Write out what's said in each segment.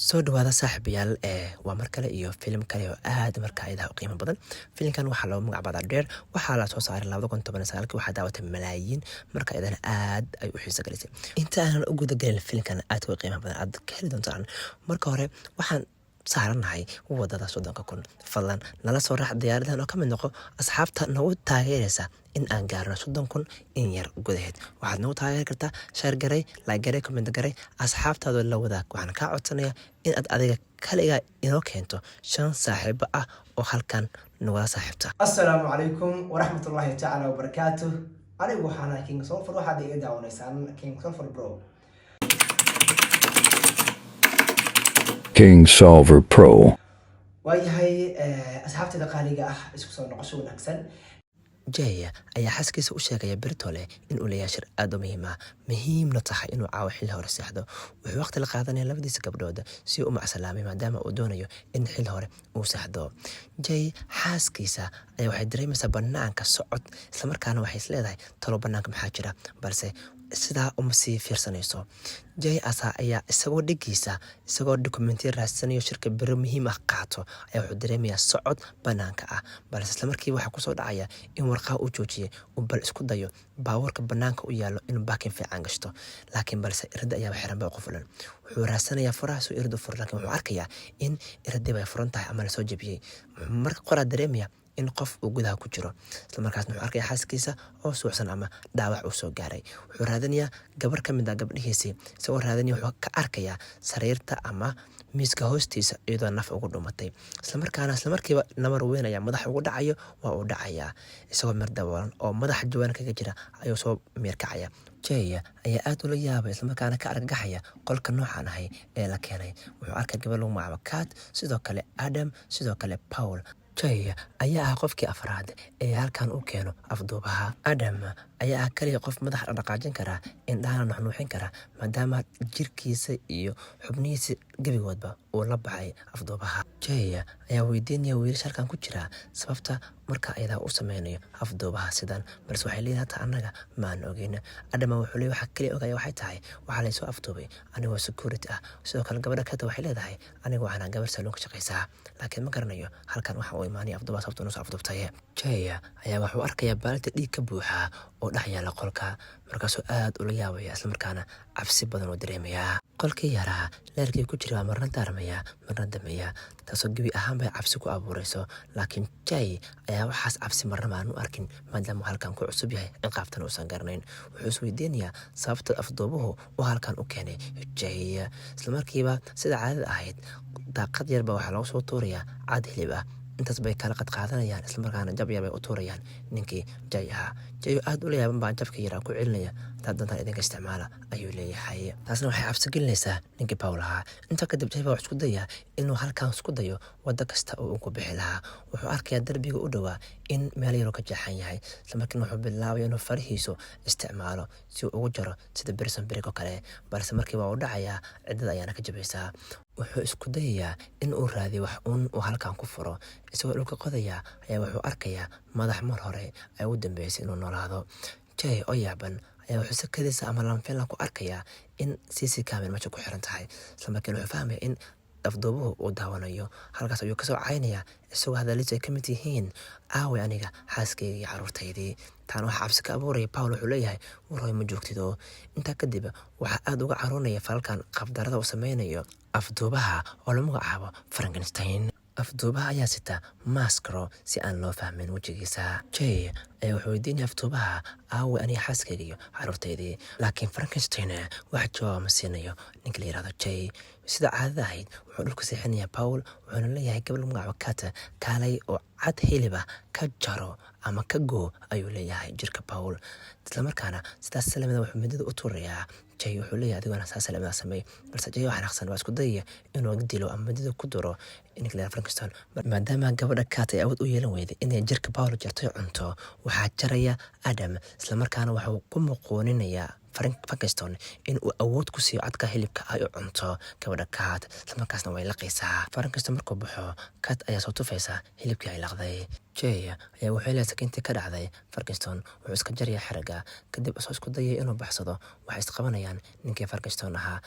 Soo dhawaada, saaxiibayaal. Waa mar kale iyo filim kale oo aad markaa idaha u qiimo badan. Filimkan waxaa loogu magac Dare. Waxaa la soo saaray 2019-kii. Waxaa daawatay malaayiin, marka idana aad ay u xiiso galisay. Inta aanan u gudagelin filimkan aadka u qiimaha badan aad ka heli doontaan, marka hore waxaan saaranahay wadada 30,000. Fadlan nala soo raac diyaaradahan oo ka mid noqo asxaabta nagu taageeraysa in aan gaarno 30,000 in yar gudaheed. Waxaad nagu taageeri kartaa share garay, like garay, comment garay, asxaabtaada la wadaag. Waxaan kaa codsanayaa in aad adiga kaligaa inoo keento shan saaxiibo ah oo halkan nagula saaxiibta. Asalaamu calaykum waraxmatullaahi tacaala wabarakaatuh. Anigu waxaan ahay King Solfer, waxaad iga daawanaysaan King Solfer Bro. King Solver Pro. Waayahay, asxaabtayda qaaliga ah, isku soo noqosho wanaagsan. Jaya ayaa xaaskiisa u sheegaya Bertole in uu leeyahay shir aad u muhiim ah, muhiimna tahay inuu caawo xilli hore seexdo. Wuxuu waqti la qaadanaya labadiisa gabdhood si uu u macsalaamay, maadaama uu doonayo in xilli hore uu seexdo. Jay xaaskiisa ayaa waxay dareemaysaa banaanka socod, islamarkaana waxay is leedahay, "Talo, banaanka maxaa jira?" Balse sidaa uma sii fiirsanayso. Jay asa ayaa isagoo dhigiisa, isagoo dokumentiya raadsanayo, shirka bero muhiim ah qaato, ayaa wuxuu dareemayaa socod banaanka ah. Balse islamarkiiba waxaa kusoo dhacaya in warqaha uu joojiyay uu bal isku dayo baabuurka banaanka u yaallo inuu baakin fiican gashto, laakiin balse irida ayaaba xiran ba qufulan. Wuxuu raadsanayaa furaha suu irida furo, laakiin wuxuu arkayaa in iridii bay furan tahay ama lasoo jebiyey. Marka qoraa dareemaya in qof uu gudaha ku jiro. Islamarkaasna wuxuu arkaya xaaskiisa oo suuxsan ama dhaawac uu soo gaaray. Wuxuu raadinayaa gabar ka mid ah gabdhihiisii. Isagoo raadinaya, wuxuu ka arkayaa sariirta ama miiska hoostiisa iyadoo naf ugu dhumatay. Islamarkaana islamarkiiba namar weyn ayaa madaxa ugu dhacayo, waa uu dhacayaa. Isagoo mir daboolan oo madaxa jawaan kaga jira ayuu soo miirkacaya. Jeya ayaa aad ula yaabay, islamarkaana ka argagaxaya qolka noocan ahay ee la keenay. Wuxuu arkay gabar lagu magacaabo Kat, sidoo kale Adam, sidoo kale Paul. Jay ayaa ah qofkii afraad ee halkan u keeno afduubaha. Adam ayaa ah kaliya qof madaxa dhaqdhaqaajin kara, indhahana nuxnuuxin kara, maadaama jirkiisa iyo xubnihiisa gebigoodba uu la baxay afduubaha. Jay ayaa weydiinaya wiilasha halkan ku jira sababta marka ayadaa u sameynayo afduubaha sidan, balse waxay leeyihin, "Hata annaga maan ogeyn." Adama wuxuu leeyahy, "Waxa kaliya ogaya waxay tahay waxaa laysoo afduubay anigoo security ah." Sidoo kale gabadha Kata waxay leedahay, "Anigu waxaan gabar saloon ka shaqaysaa, laakiin ma garanayo halkan waxa uu imaanaya afduubaha, sababta noo soo afduubtay." Jay ayaa wuxuu arkayaa baalinta dhiig ka buuxa oo dhex yaala qolka, markaasuu aad ula yaabaya, islamarkaana cabsi badan oo dareemayaa. Qolkii yaraa leerkii ku jira baa marna daarmaya, marna dameeya, taasoo gebi ahaanbay cabsi ku abuurayso. Laakiin Jay ayaa waxaas cabsi marnaba aan u arkin, maadaama uu halkan ku cusub yahay, ciqaabtana uusan garanayn. Wuxuu isweydiinayaa sababta afduubuhu uu halkan u keenay Jay. Islamarkiiba, sida caadada ahayd, daaqad yarba waxaa loogu soo tuurayaa cad hilib ah. Intaas bay kala qadqaadanayaan, islamarkaana jab yar bay u tuurayaan ninkii Jay ahaa. Jay oo aad ula yaaban baa jabka yaraa ku celinaya. "Hadaad dantaan idinka isticmaala," ayuu leeyahay. Taasna waxay cabsi gelinaysaa ninkii Paul ahaa. Intaa kadib Jay baa wax isku dayaa inuu halkan isku dayo waddo kasta oo uu ku bixi lahaa. Wuxuu arkayaa darbiga u dhowaa in meel yaroo ka jeexan yahay. Islamarkiina wuxuu bilaabay inuu farihiisu isticmaalo si uu ugu jaro sida prison break oo kale, balse markii waa u dhacayaa, ciddada ayaana ka jabaysaa. Wuxuu isku dayayaa in uu raadiyo wax uun uu halkan ku furo. Isagoo dhulka qodaya ayaa wuxuu arkayaa madax mar hore ay ugu dambeysay inuu noolaado. Jay oo yaaban ayaa wuxuu sakadiisa ama lamfilan ku arkayaa in CC camera meesha ku xiran tahay. Islamarkiina wuxuu fahmaya in afduubuhu uu daawanayo. Halkaas ayuu kasoo caynaya, isagoo hadalliisu ay ka mid yihiin, "Aaway aniga xaaskayga iyo caruurtaydii?" Taana waxaa cabsi ka abuuraya Paul. Wuxuu leeyahay, "Warhoy, ma joogtido." Intaa kadib waxaa aada uga caroonaya falalkan qabdarada uu sameynayo afduubaha oo la magacaabo Frankenstein. Afduubaha ayaa sita maskaro si aan loo fahmin wejigiisa. Jay ayaa wuxuu weydiinaya afduubaha, "Aaway aniga xaaskayga iyo caruurtaydii?" Laakiin Frankenstein wax jawaaba ma siinayo ninka la yihahdo Jay. Sida caadada ahayd, wuxuu dhulka seexinayaa Paul, wuxuuna leeyahay gabadh lagu magacaabo Kata, "Kaalay oo cad hiliba ka jaro ama ka goo," ayuu leeyahay jirka Paul. Islamarkaana sidaas salamada wuxuu midada u tuurayaa Jay. Wuxuu leeyahay, "Adigona saas salamada sameey." Balse Jay waxaa naqsan waa isku dayaya inuu dilo ama midada ku duro ninka la yihahdo Frankenstein. Maadaama gabadha Kat ay awood u yeelan weyday inay jirka Paul jartoy cunto, waxaa jaraya Adam. Islamarkaana waxuu ku muquuninayaa Frankenstein in uu awood ku siiyo cadka hilibka ay u cunto gabadha Kat, islamarkaasna way laqaysaa. Frankenstein markuu baxo, Kat ayaa soo tufaysa hilibkii ay laqday. Jay ayaa wuxuu leeyahay sakiintii ka dhacday Frankenstein. Wuxuu iska jarayaa xeraga. Kadib isoo isku dayay inuu baxsado, waxay isqabanayaan ninkii Frankenstein ahaa.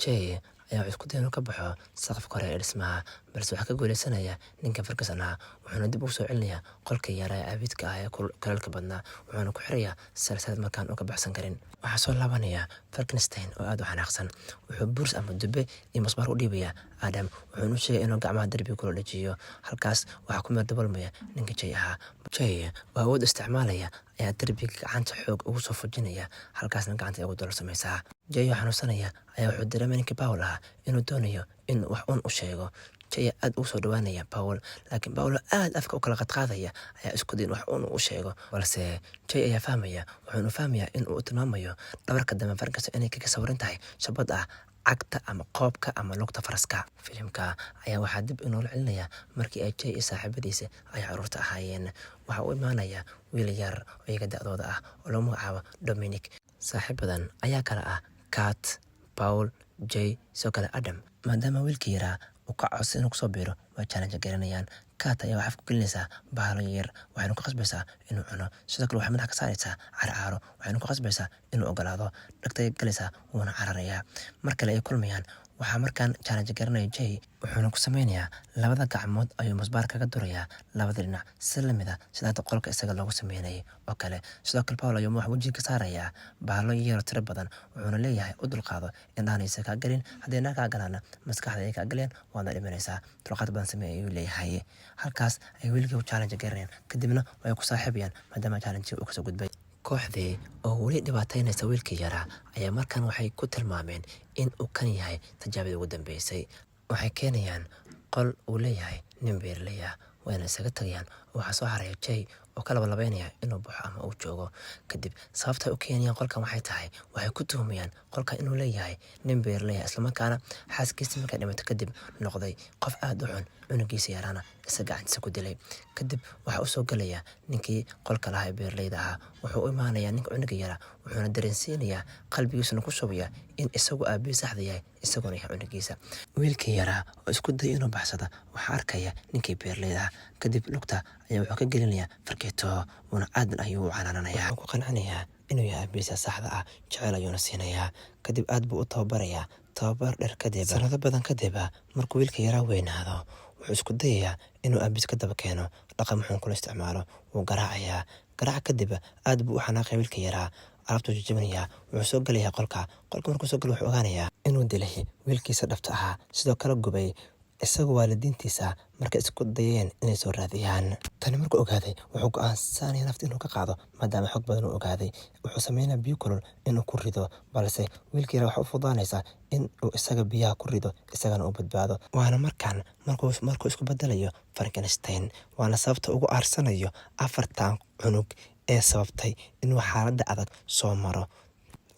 Jay. Ayaa wuxuu isku daya inuu ka baxo saqafka hore ee dhismaha, balse waxaa ka guuleysanaya ninka Ferguson ahaa, wuxuuna dib ugu soo celinayaa qolka yaraa ee abidka ah ee kuleylka badnaa, wuxuuna ku xirayaa salsalad markaan uu ka baxsan karin. Waxaa soo laabanaya Frankenstein oo aad u xanaaqsan. Wuxuu burs ama dube iyo musbaar u dhiibayaa Adam, wuxuuna u sheegay inuu gacmaha derbiga kula dhajiyo. Halkaas waxaa ku meer daboolmaya ninka Jay ahaa. Jay oo awood isticmaalaya ayaa derbiga gacanta xoog ugu soo fujinaya, halkaasna gacanta ay ugu dololsamaysaa. Jay oo xanuunsanaya ayaa wuxuu dareemay ninka Paul ahaa inuu doonayo in wax un u sheego. Jay aad ugu soo dhawaanaya Paul, laakiin Paul oo aad afka u kala qadqaadaya ayaa isku day in wax un u sheego, balse Jay ayaa fahmaya. Wuxuuna fahmayaa in uu tilmaamayo dhabarka dambe Ferguson inay kaga sawiran tahay shabad ah cagta ama qoobka ama lugta faraska. Filimka ayaa waxaa dib inoola celinaya markii ay Jay iyo saaxiibadiisa ay caruurta ahaayeen. Waxa uu imaanaya wiil yar oo iyaga da'dooda ah oo lagu magacaabo Dominic. Saaxiibadan ayaa kala ah Kat, Paul, Jay, sidoo kale Adam. Maadaama wiilkii yaraa uu ka codsa inuu kusoo biiro, way challenge garanayaan. Kat ayaa waxaa ku gelinaysaa bahalo yar, waxayna ku qasbaysaa inuu cuno. Sidoo kale waxay madaxa ka saaraysaa carcaaro, waxayna ku qasbaysaa inuu ogolaado. Dhagtay galaysaa, wuuna cararayaa. Mar kale ay kulmayaan, waxaa markaan challenge garanaya Jay, wuxuuna ku sameynayaa labada gacmood ayuu musbaar kaga durayaa labada dhinac, si lamid a sida hadda qolka isaga loogu sameynayay oo kale. Sidoo kale Paul ayuu wax wejiga ka saarayaa bahalo yaro tiro badan, wuxuuna leeyahay u dulqaado, indhahanaysa kaa galin, haddii indhaha kaa galaana maskaxda ay kaa galeen, waadna dhimanaysaa, dulqaad badan sameey ayuu leeyahay. Halkaas ay wiilkii u challenge garanayaan, kadibna way ku saaxiibayaan maadaama challenge uu kasoo gudbay. Kooxdii oo weli dhibaataynaysa wiilkii yaraa ayaa markan waxay ku tilmaameen in uu kan yahay tijaabadii ugu dambeysay. Waxay keenayaan qol uu leeyahay nin beeraley ah, wayna isaga tagayaan. Waxaa soo haraya Jay oo ka labalabeynaya inuu baxo ama uu joogo. Kadib sababta u keenayaan qolkan waxay tahay waxay ku tuhumayaan qolkan inuu leeyahay nin beeraley ah, islamarkaana xaaskiisa markay dhimato kadib noqday qof aad u xun, cunugiisa yaraana isa gacantiisa ku dilay. Kadib waxaa usoo gelaya ninkii qolka lahaa ee beeraleyda ahaa. Wuxuu u imaanayaa ninka cunuga yaraa, wuxuuna dareensiinayaa, qalbigiisuna ku shubaya in isagu aabihii saxda yahay, isaguna yahay cunugiisa. Wiilkii yaraa oo isku daya inuu baxsada waxaa arkaya ninkii beeraleyda ah. Kadib lugta ayaa wuxuu ka gelinayaa fargeeto, wuuna aadan ayuu u canaananayaa. Wuxuu ku qancinayaa inuu yahay aabihiisa saxda ah, jecel ayuuna siinayaa. Kadib aad buu u tababarayaa. Tababar dheer kadib, sanado badan kadib, markuu wiilka yaraa weynaado, wuxuu isku dayayaa inuu aabihiis ka daba keeno, dhaqan muxuun kula isticmaalo. Wuu garaacayaa. Garaaca kadib aad buu u xanaaqaya wiilka yaraa, alaabtuu jajabinayaa. Wuxuu soo gelayaa qolka. Qolka markuu soo galo, wuxuu ogaanayaa inuu dilay wiilkiisa dhabta ahaa, sidoo kale gubay isagu waalidiintiisa markay isku dayeen inay soo raadiyaan. Tani markuu ogaaday, wuxuu go'aansanaya nafta inuu ka qaado, maadaama xog badan uu ogaaday. Wuxuu sameynaya biyo kulul inuu ku rido, balse wiilkii yara waxa u fududaanaysaa in uu isaga biyaha ku rido, isagana uu badbaado. Waana markaan markuu isku bedelayo Frankenstein, waana sababta ugu aarsanayo afartan cunug ee sababtay inuu xaaladda adag soo maro.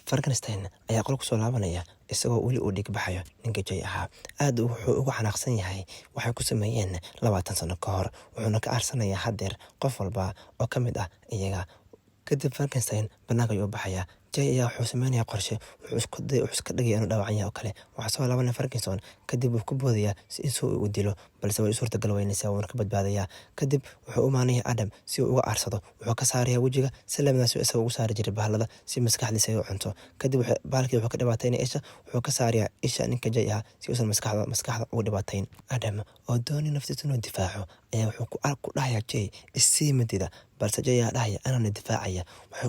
Frankenstein ayaa qol kusoo laabanaya isagoo weli uu dhig baxayo ninka Jay ahaa. Aad wuxuu ugu xanaaqsan yahay waxay ku sameeyeen 20 sano ka hor, wuxuuna ka aarsanayaa haddeer qof walba oo ka mid ah iyaga. Kadib Frankenstein banaanka ayuu u baxayaa. Jay ayaa wuxuu sameynayaa qorshe. Wuxuu iska dhigaya inuu dhaawacan yahay oo kale. Waxaa soo laabanaya Frankenstein, kadib wuu ku boodayaa si isuu u dilo, balse way u suurtagal weynaysaa, wuuna ka badbaadayaa. Kadib wuxuu u imaanaya Adam si uu uga aarsado. Wuxuu ka saarayaa wejiga si lamid ah isaga ugu saari jiray bahalada si maskaxdiisa ay u cunto. Kadib bahalkii wuxuu ka dhibaataynaya isha, wuxuu ka saarayaa isha ninka Jay ah si uusan maskaxda ugu dhibaatayn. Adam oo doonaya naftiisa inuu difaaco ayaa wuxuu ku dhahayaa Jay, "Isii midida," balse Jay ayaa dhahaya, "Anana difaacaya."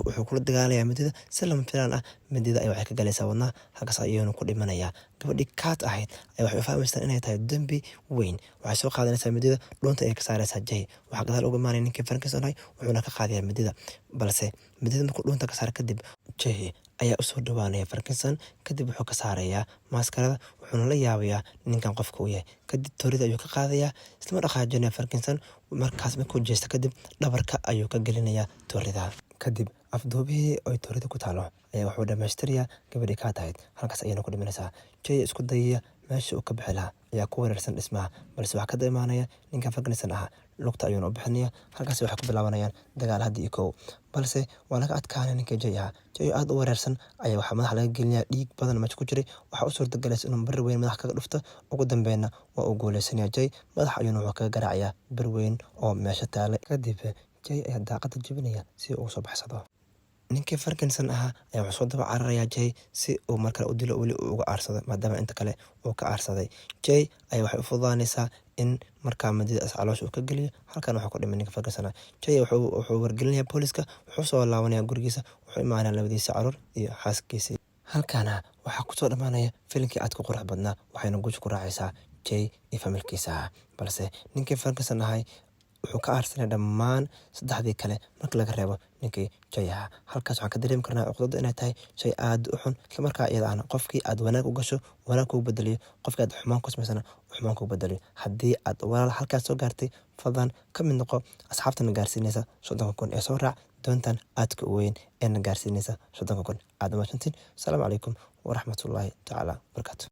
Wuxuu kula dagaalayaa midida. Si lama filaan ah midida ay waxay ka galaysaa wadnaha, halkaas ayuuna ku dhimanayaa. Gabadhii Kat ahayd ayaa waxay u fahmaysaa inay tahay dembi weyn. Waxay soo qaadanaysaa midida, dhuunta ayay ka saaraysaa Jay. Waxaa gadaal uga imaanaya ninkii Frankenstein ahay, wuxuuna ka qaadayaa midida, balse midida markuu dhuunta ka saara kadib, Jay ayaa usoo dhawaanaya Frankenstein. Kadib wuxuu ka saarayaa maaskarada, wuxuuna la yaabayaa ninkan qofka uu yahay. Kadib toorida ayuu ka qaadayaa, islama dhaqaajinaya Frankenstein. Markaas markuu jeesto kadib, dhabarka ayuu ka gelinayaa toorida. Kadib afduubihii oy toorida ku taalo ayaa wuxuu dhamaystirayaa gabadhii Kat ahayd, halkaas ayayna ku dhimanaysaa. Jay isku dayaya meesha uu ka bixi lahaa ayaa ku wareersan dhismaha, balse waxaa ka imaanaya ninka Frankenstein ahaa, lugta ayuuna u bixinaya. Halkaas waxay ku bilaabanayaan dagaal hadda iyo kow, balse waa laga adkaanaya ninka Jay ahaa. Jay oo aad u wareersan ayaa waxaa madaxa laga gelinaya dhiig badan meesha ku jiray. Waxaa u suurtagelaysa inuu bir weyn madaxa kaga dhufto. Ugu dambeynna waa uu guuleysanaya Jay, madaxa ayuuna wuxuu kaga garaacayaa bir weyn oo meesha taalay. Kadib Jay ayaa daaqada jebinaya si uu ugu soo baxsado. Ninkii Ferguson ahaa ayaa wuxuu soo daba cararayaa Jay si uu mar kale u dilo, weli uu uga aarsado, maadaama inta kale uu ka aarsaday. Jay ayaa waxay u fududaanaysaa in markaa mindida caloosha uu ka geliyo. Halkan waxaa ku dhimay ninka Ferguson ah. Jay wuxuu wargelinayaa booliska, wuxuu soo laabanaya gurigiisa, wuxuu imaanaya labadiisa caruur iyo xaaskiisii. Halkaana waxaa kusoo dhammaanaya filimkii aadka qurux badnaa, waxayna guusha ku raacaysaa Jay iyo familkiisa. Balse ninkii Ferguson ahay wuxuu ka aarsanay dhammaan saddexdii kale marka laga reebo ninkii Jay ahaa. Halkaas waxaan ka dareemi karnaa cuqdada inay tahay shay aad u xun, isla markaa iyada ahna qofkii aad wanaag u gasho wanaag kugu bedeliyo, qofkii aad xumaan ku samaysana uu xumaan kugu bedeliyo. Haddii aad walaal halkaas soo gaartay, fadlan ka mid noqo asxaabtana gaarsiinaysa 30,000 ee soo raac doontan aadka u weyn ee na gaarsiinaysa 30,000. Aad umahadsantiin. Asalaamu calaykum waraxmatullaahi tacaala barakaatu.